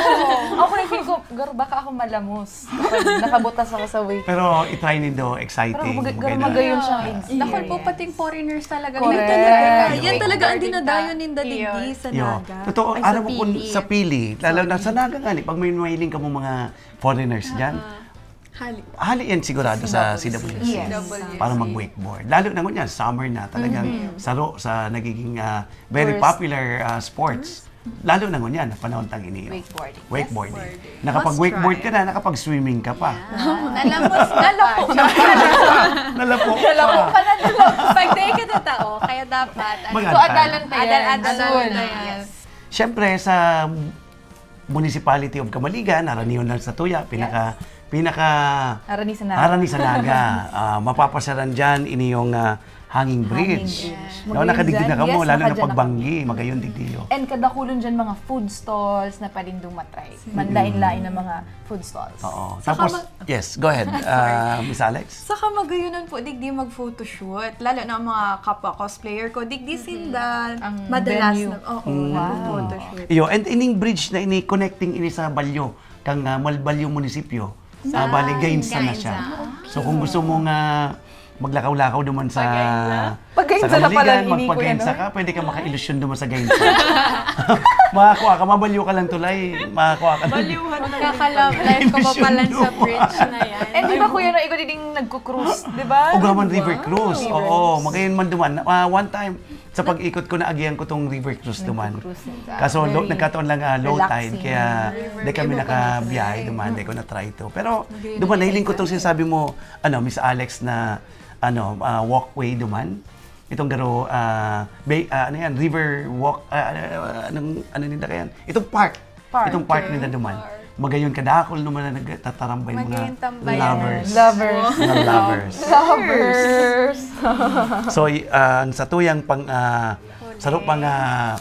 Ako na feel ko, garo, baka ako malamos. Kapag nakabutas ako sa weight. Pero i-try nindo, exciting. Pero mag- maganda. Magayon siyang Dakol po experience. Pating foreigners talaga. Correct. Yan talaga, yan Correct. talaga ang dinadayo ninda digdi sa Yo, Naga. totoo, Ay, alam sa mo kung Pili. sa Pili, lalo na sa Naga nga, pag may mahiling ka mo mga foreigners dyan, Hali. hali yan sigurado sa C W C. Yes. Para mag-wakeboard. Lalo na ngunyan, summer na talagang saro sa nagiging ah, very Tourist. Popular ah, sports. Lalo na ngunyan, na panahon tang ini. Wakeboarding. Wakeboarding. Yes. Nakapag-wakeboard ka na, nakapag-swimming ka pa. Nalamos na pa. Nalapo pa. Pag day ka na tao, kaya dapat, ano, Mag-adal. So, adalan pa yan. Adal-adalan Soon. na yan. Siyempre, sa Municipality of Camaligan, Aranihon lang sa Tuya, pinaka, pinaka Arani sa Naga. Arani sa Naga. Ah, mapapasyaran dyan, iniyong ah, hanging bridge. Bridge. No, nakadigdi na kamo, Yes, lalo na nakadyan pag ako. Banggi, magayon digdiyo. And kadakulon dyan mga food stalls na pwedeng dumatry. Manlain-lain ng mga food stalls. Oo. Saka Tapos, ma- yes, go ahead, ah, Miss Alex. Saka magayonan po, digdi mag-photoshoot. Lalo na ang mga kapwa cosplayer ko, digdi sinda. Ang Madalas venue. na, oo, Wow. nag-photoshoot. Iyo, and ining bridge na ini connecting ini sa Balyo, kang ah, Mal- Balyo Munisipyo, sa Balyo Gainza na siya. So kung gusto mo nga maglakaw-lakaw duman sa Pag-Gainza sa na pala Camaligan, ini, Kuya magpag-Gainza Noy. Ka, pwede ka makailusyon duman sa Gainza. Makakuha ka, mabalyo ka lang tulay. Makakuha ka lang. Kakalam, life ko pa pala sa bridge na yan. And di ba, Kuya, no, ikaw din nagko-cruise, di ba? Ugaman River Cruise. Oo, magayon man duman. Ah, one time, sa pag-ikot ko, naagihan ko tong River Cruise duman. Nagko-cruise ka. Kaso low, Very nagkataon lang ah, low relaxing. tide, kaya di kami nakabiyahe duman, di ko na-try to. Pero duman, nahiling ko tong sinasabi mo, ano, Miss Alex, na ano, ah, walkway duman. Itong garo, ah, bay, ah, ano yan, river walk, ah, ano, anong, ano ninda kayan? Itong park. Park. Itong park ninda duman. Magayon kadakol naman na nagtatarambay mga Magayon tambayan. Lovers. Lovers. Mga lovers. Lovers. So, y- ah, ang satuyang pang, ah, saro pang ah,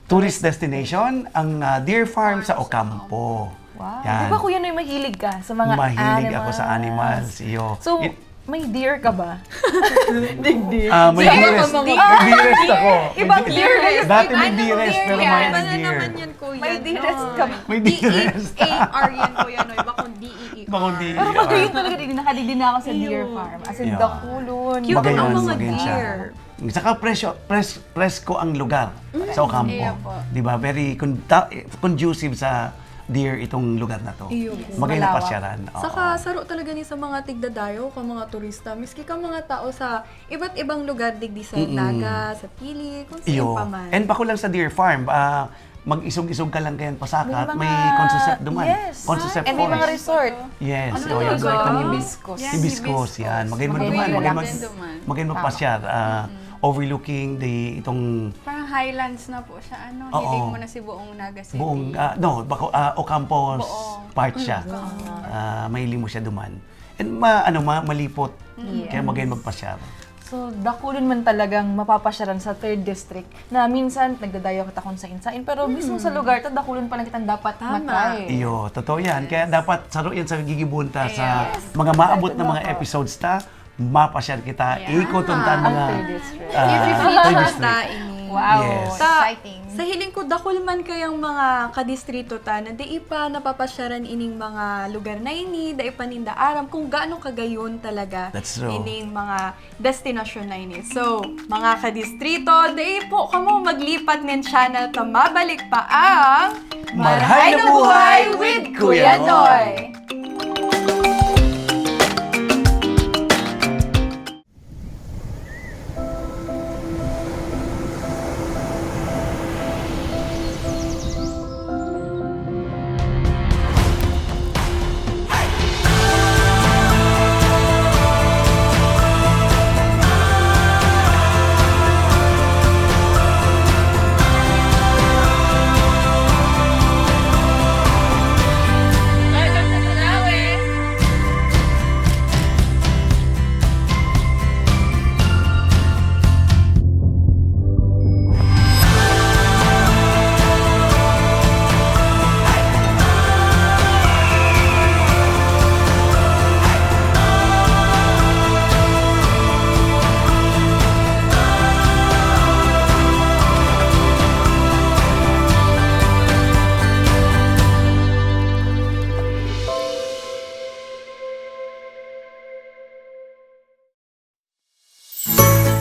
tourist destination, ang ah, deer farm sa Ocampo. Wow. Yan. Di ba, Kuya Noy, mahilig ka sa mga Mahilig animals? Ako sa animals. Iyo. So, It- may deer ka ba? Digdi. Ah, may dearest. May dearest ako. Ibang deer. Dati may dearest, pero may deer. Ano naman yan, kuya? May dearest ka ba? May dearest. D-E-A-R yan, kuya Noy. Bakong D-E-E-R. Bakong D-E-R. Pero magayon talaga din. Nakadidi na ako sa deer farm. As in, dakulon. Cute ang Magayon, mga magayon siya. deer. Saka presyo, pres, presko ang lugar sa Ocampo. Iyo po. Di ba? Very con- ta- conducive sa deer itong lugar na to. Iyo po. Magayon na Malawak. Pasyaran. Oo. Saka saro talaga ni sa mga tigdadayo, ka mga turista, miski ka mga tao sa iba't ibang lugar, digdi sa Naga, sa Pili, kung saan Iyo. pa man. And bako lang sa deer farm, ah, mag-isog-isog ka lang kayang pasakat, May may, mga- Consucep duman. Yes. Consucep And may mga Falls. Resort. Yes. Ano oh, yung yung lugar? Baitang Hibiscos. Yan, Hibiscos, Hibiscos. yan. Magayon man Magayon duman, lang magayon mag- din duman. Magayon magpasyar, ah, overlooking the, itong Parang highlands na po siya. Ano, Oo. Hiling mo na si buong Naga City. Buong, ah, no, bako, ah, Ocampo Buong. Part siya. Ah, mahiling mo siya duman. And ma, ano, ma, malipot. Kaya magayon magpasyar. So, dakulon man talagang mapapasyaran sa third district na minsan nagdadayo kita kung sain-sain, pero mismo sa lugar ta, dakulon pa lang kitang dapat matry. Iyo, totoo yan. Kaya dapat saro yan sa gigibuhon ta sa mga maabot na mga episodes ta, mapasyar kita, ikoton ta ang mga Third district. ah, Free third tour district. ta ini. Wow. Yes. Ta, Exciting. sa hiling ko, dakul man kayang mga kadistrito ta na di pa napapasyaran ining mga lugar na ini, di pa ninda aram kung gaano kagayon talaga That's true. Ining mga destinasyon na ini. So, mga kadistrito, di po kamo maglipat nin channel ta, mabalik pa ang Marhay na Buhay with Kuya Noy.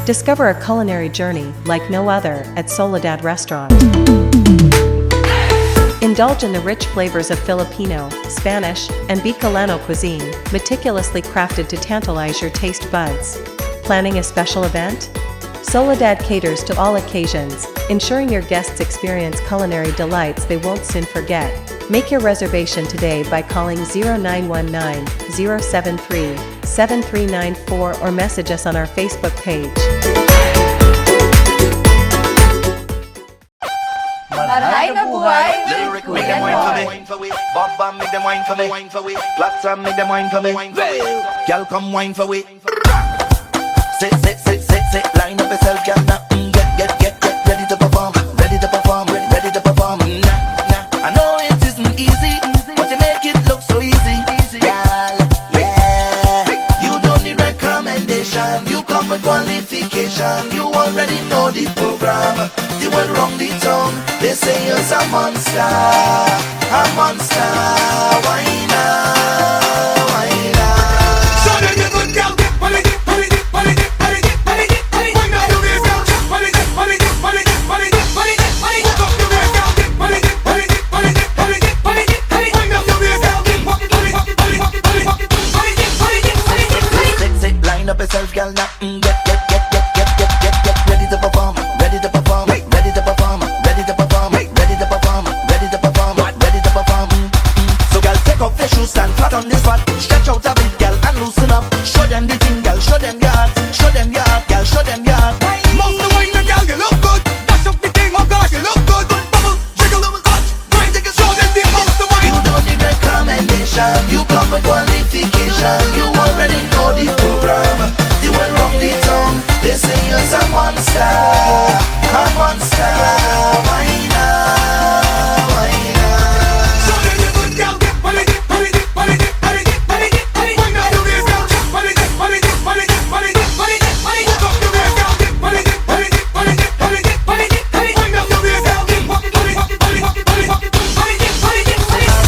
Discover a culinary journey like no other at Soledad Restaurant. Indulge in the rich flavors of Filipino, Spanish, and Bicolano cuisine, meticulously crafted to tantalize your taste buds. Planning a special event? Soledad caters to all occasions, ensuring your guests experience culinary delights they won't soon forget. Make your reservation today by calling zero nine one nine, zero seven three, seven three nine four or message us on our Facebook page. Marhay na buhay! Make them wine for me. Bam Bam, make them wine for me. Wine for me. Plaza, make them wine for me. Wine for me. Girl, come wine for we. Sit, sit, sit, sit, sit. Line up yourself, girl, now. Mm, get, get, get, get ready to perform. Ready to perform. Ready, ready to perform. Nah, nah. I know it isn't easy, but you make it look so easy. Girl, yeah. You don't need recommendation. You come with qualification. You already know the program. The world round the town, they say you're a monster. A monster, why not? Why not? So let your good girl get on it, get on it, get on it, get on it, get on it, get on it. Why not? You make girl get on it, get on it, get on it, get on it, get on it, get on it. Walk up your waist, girl, get on it, get on it, get on it, get on it, get on it, get on it. Why not? You make girl get, walk it, walk it, walk it, walk it, walk it, walk it, walk it, walk it, walk it. Sit, sit, sit, line up yourself, girl, now. Mm, get, get, get, get, get, get, get, get ready to perform, ready to perform, ready to perform, ready to perform, ready to perform, ready to perform, ready to perform. Mm, mm. So, girl, take off your shoes, stand flat on the spot. Stretch out a bit, girl, and loosen up. Show them the thing, girl, show them your heart. Show them your heart, girl, show them your heart. Move the wine, girl, you look good. Dash up the thing, oh gosh, you look good. Bubble, jiggle, touch, grind, take it slow, then the most the wine. You don't need recommendation, you come with qualification. You already know the program. The world round the town, they say you're a monster. A monster, why not? Why not? So then you good girl, get on it, get on it, get on it, get on it, get on it, get on it. Why not? You good girl, get on it, get on it, get on it, get on it, get on it, get on it. Walk up your waist, girl, get on it, get on it, get on it, get on it, get on it, get on it. Why not? You good girl, get on it, walk it, walk it, walk it, walk it, walk it, walk it, walk it, get on it, get on it, get on it.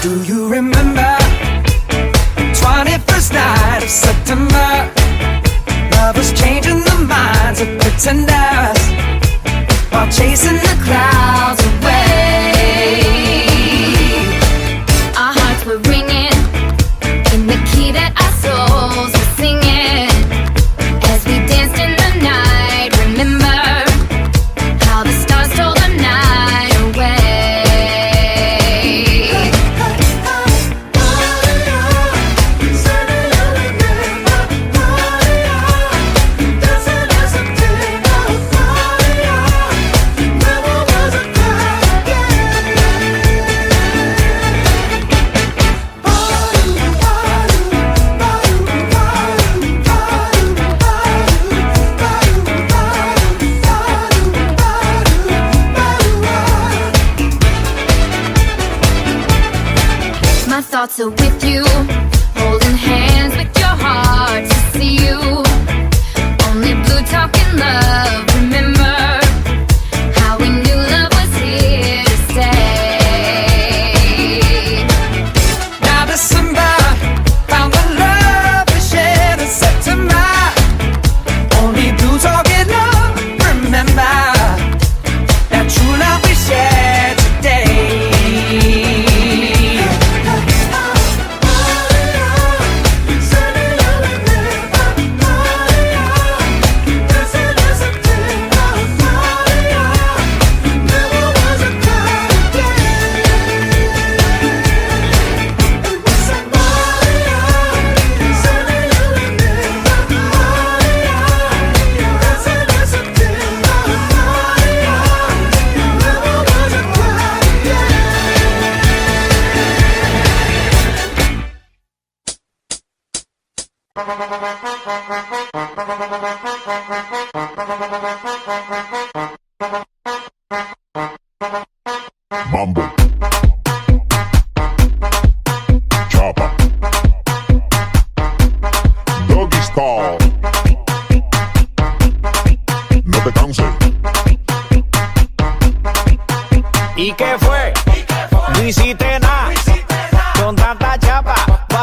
Do you remember twenty-first night of September? Lovers changing the minds of pretenders while chasing the clouds away. Our hearts were ringing in the key that our souls were singing. As we danced in the night, remember how the stars stole the night away. My thoughts are with you, holding hands with your heart to see you. Only blue talking love, remember how we knew love was here to stay. Now December found the love we shared in September. Only blue talking love, remember that true love we share today. Mambo.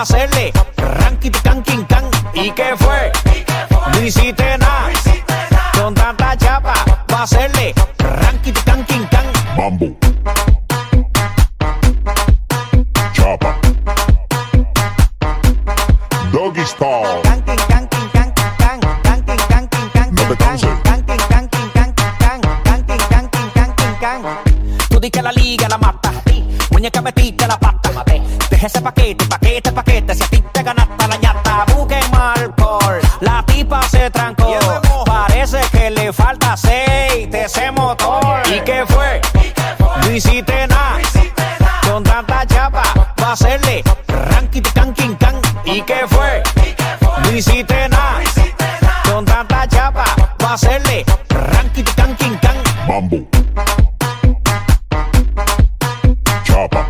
hacerle ranky tikang king kang. ¿Y qué fue? Lo hiciste na. Con tanta chapa, va a hacerle ranky tikang king kang. Mambo. Chapa. Doggy style. Kang king kang king kang king kang. Kang king kang king kang king kang. Kang king kang king kang king kang. Kang king kang king kang king kang. Tú di que la liga la mata. Muñeca metiste la pata. Deja ese paquete, paquete, paquete. Si a ti te ganaste la ñata, busquemos alcohol. La tipa se trancó. Parece que le falta aceite a ese motor. ¿Y qué fue? No hiciste nada. Con tanta chapa, va a hacerle ranky tikang king kang. ¿Y qué fue? No hiciste nada. Con tanta chapa, va a hacerle ranky tikang king kang. Mambo. Chapa.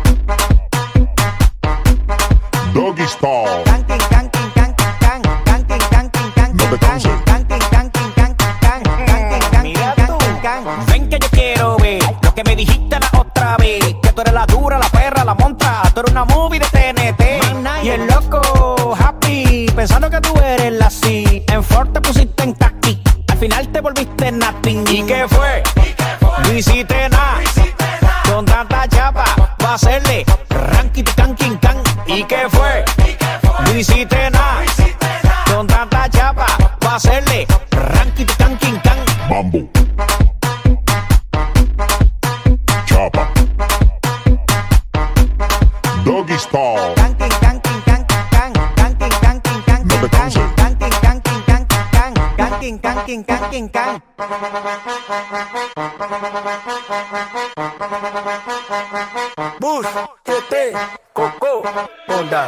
Doggy style. Kang king kang king kang king kang. Kang king kang king kang king kang. Kang king kang king kang king kang. Kang king kang king kang king kang. Ven que yo quiero ver lo que me dijiste la otra vez. Que tú eres la dura, la perra, la montra. Tú eres una movie de T N T. Y el loco happy, pensando que tú eres la C. En Ford te pusiste en taxi. Al final te volviste nothing. ¿Y qué fue? No hiciste nada. Con tanta chapa, va a hacerle ranky tikang king kang. ¿Y qué fue? No hiciste nada. Con tanta chapa, va a hacerle ranky tikang king kang. Mambo. Chapa. Doggy style. Kang king kang king kang king kang. Kang king kang king kang king kang. Kang king kang king kang king kang. Kang king kang king kang king kang. Bus, T T, Coco, Honda.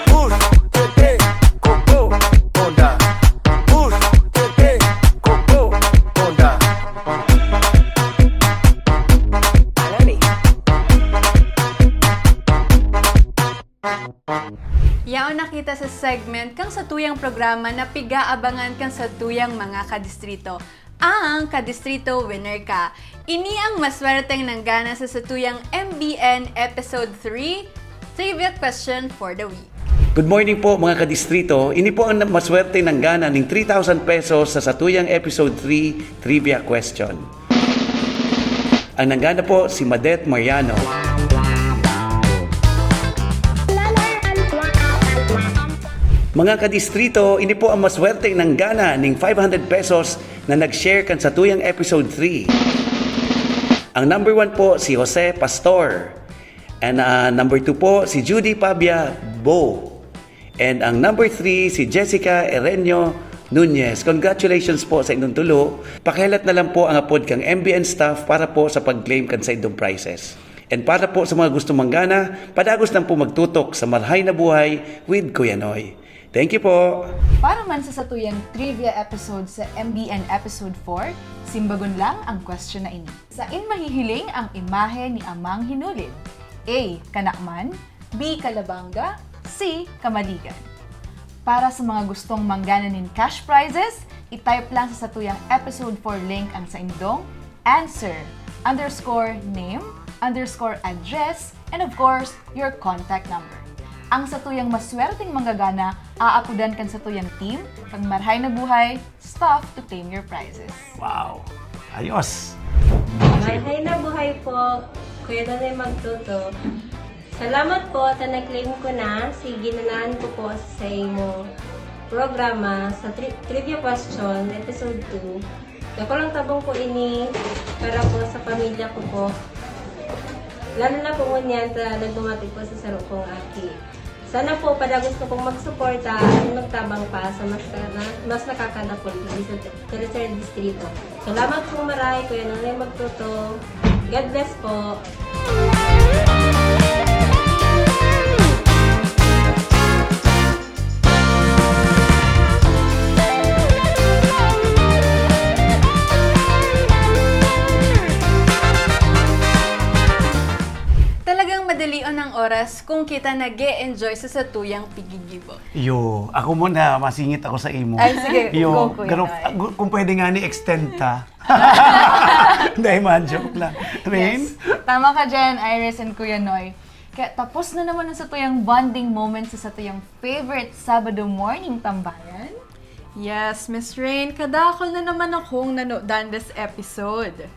Bus, T T, Coco, Honda. Bus, T T, Coco, Honda. Yaon na kita sa segment kan satuyang programa na pigaabangan kan satuyang mga kadistrito, ang Kadistrito Winner Ka. Ini ang maswerteng nanggana sa satuyang M B N Episode three Trivia Question for the Week. Good morning po, mga kadistrito. Ini po ang maswerteng nanggana ning three thousand pesos sa satuyang Episode three Trivia Question. Ang nanggana po si Madet Mariano. Mga kadistrito, ini po ang maswerteng nanggana ning five hundred pesos na nag-share kan satuyang Episode three. Ang number one po, si Jose Pastor. And, ah, number two po, si Judy Pabia Bo. And ang number three, si Jessica Erenio Nunez. Congratulations po sa inyong tulo. Pakihilat na lang po ang apod kang M B N staff para po sa pag-claim kan saindong prizes. And para po sa mga gustong manggana, padagos lang po magtutok sa Marhay na Buhay with Kuya Noy. Thank you po! Para man sa satuyang trivia episode sa M B N Episode four, simbagon lang ang question na ini. Sain mahihiling ang imahe ni Amang Hinulid? A. Kanakman, B. Kalabanga, C. Kamaligan. Para sa mga gustong manggana nin cash prizes, i-type lang sa satuyang episode four link ang saindong answer, underscore name, underscore address, and of course, your contact number. Ang satuyang maswerteng manggagana, aapodan kan satuyang team, kan Marhay na Buhay, staff to claim your prizes. Wow! Ayos! Marhay na buhay po, Kuya Nonoy Magtoto. Salamat po ta na-claim ko na. Sige, nanaan ko po sa imo programa sa tri-, trivia question, episode two. Dakul ang tabang ko ini para po sa pamilya ko po. Lalo na po ngunyan ta nagmamati po sa saro kong aki. Sana po padagos na pong magsuporta at magtabang pa sa mas na, mas nakakadakul digdi sa Tercer Distrito. Salamat pong maray, Kuya Nonoy Magtoto. God bless po. Talagang madalion ang oras kung kita nag-e-enjoy sa satuyang pigigibo. Yo, ako muna, masingit ako sa imo. Ay, sige, Yo, go, Kuya pero, Noy. Ah, gu-, kung pwede nga ni extend ta. Hindi, man, joke lang. Rain? Yes. Tama ka dyan, Iris and Kuya Noy. Kaya tapos na naman ang satuyang bonding moment sa satuyang favorite Sabado morning tambayan. Yes, Miss Rain, kadakol na naman akong nanodan this episode.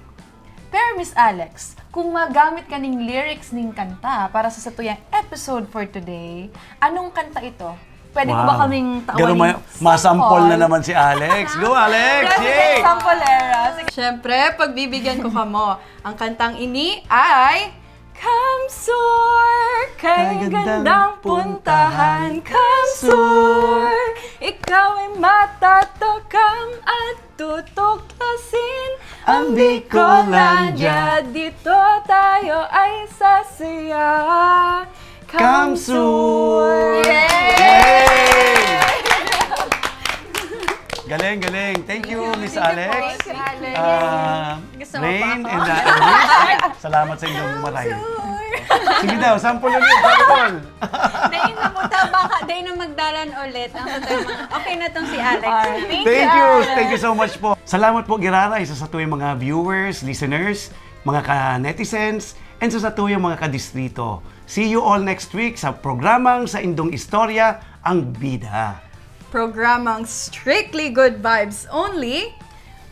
Pero Miss Alex, kung magamit ka ning lyrics ning kanta para sa satuyang episode for today, anong kanta ito? Pwede mo ba Wow. kaming Ganun tawaning may, masample na sample? naman si Alex. Go, Alex! Grabe Yay! kayo, sample era. Sige. Siyempre, pagbibigyan ko kamo. Ang kantang ini ay Come Sur! Kay Kay gandang gandang puntahan, puntahan, Come Come Sur! Sur! Ikaw ay matatakam at tutuklasin Ang ang Bicolandia. Bicolandia. Dito tayo ay sasaya. Come Come Sur! Sur! Yay! Yay! Galing, galing. Thank you, Miss Thank you po, Alex. Miss Alex. Ah, Gusto mo Rain pa ako? and, uh, Elvis, salamat sa inyong maray. Sure. Sige daw, sample ulit, sample. Dahil na po, ta-, baka, dahil na magdalan ulit. Ang mga, okay na tong si Alex. Alright. Thank Thank you, you. Alex. Thank you so much po. Salamat po, giraray, sa satuyang mga viewers, listeners, mga ka-netizens, and sa satuyang mga kadistrito. See you all next week sa programang Sa Indong Istorya, Ang Bida. Programang Strictly Good Vibes Only.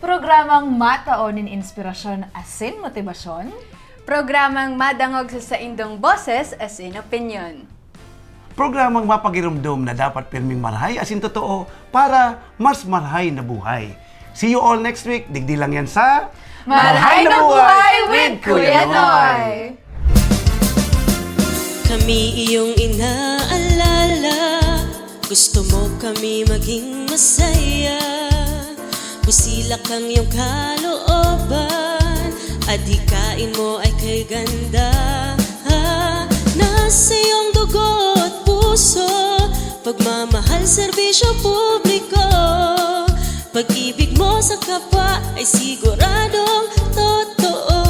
Programang matao nin inspirasyon asin motibasyon. Programang madangog sa saindong boses asin opinyon. Programang mapagiromdom na dapat pirming marahay asin totoo para mas marahay na buhay. See you all next week. Digdi lang yan sa Marahay na Buhay with Kuya Noy. Kami iyong inaalala, gusto mo kami maging masaya. Busilak ang iyong kalooban, adhikain mo ay kay ganda. Nasa iyong dugo at puso, pagmamahal, serbisyo publiko. Pag-ibig mo sa kapwa ay siguradong totoo.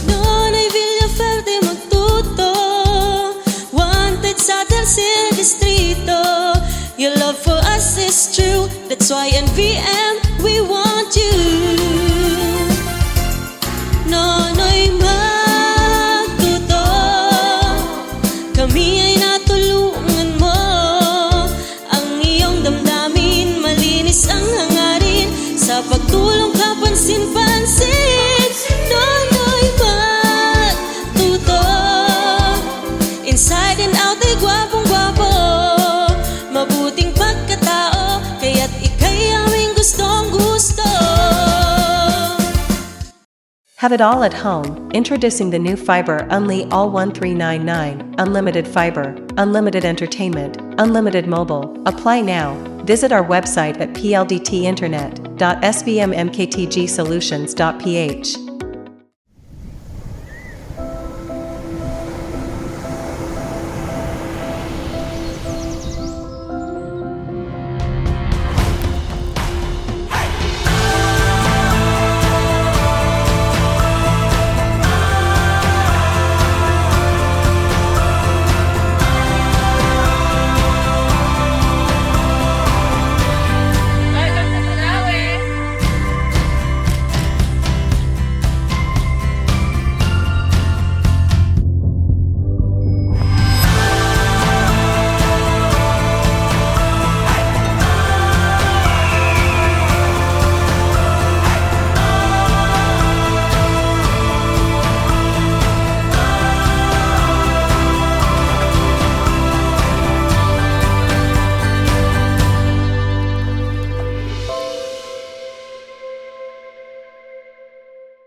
Nonoy Villaferte magtuto, wanted sa Tercer Distrito. Your love for us is true, that's why in V M we want you. Nonoy magtuto, kami ay natulungan mo. Ang iyong damdamin, malinis ang hangarin. Sa pagtulong kapansin-pansin, Nonoy magtuto. Inside and out ay gwapong-gwapo. Mabuting pagkatao, kaya't ika'y aming gustong-gusto. Have it all at home. Introducing the new Fiber Unli All one three nine nine. Unlimited fiber, unlimited entertainment, unlimited mobile. Apply now. Visit our website at p l d t internet dot s v m m k t g solutions dot p h.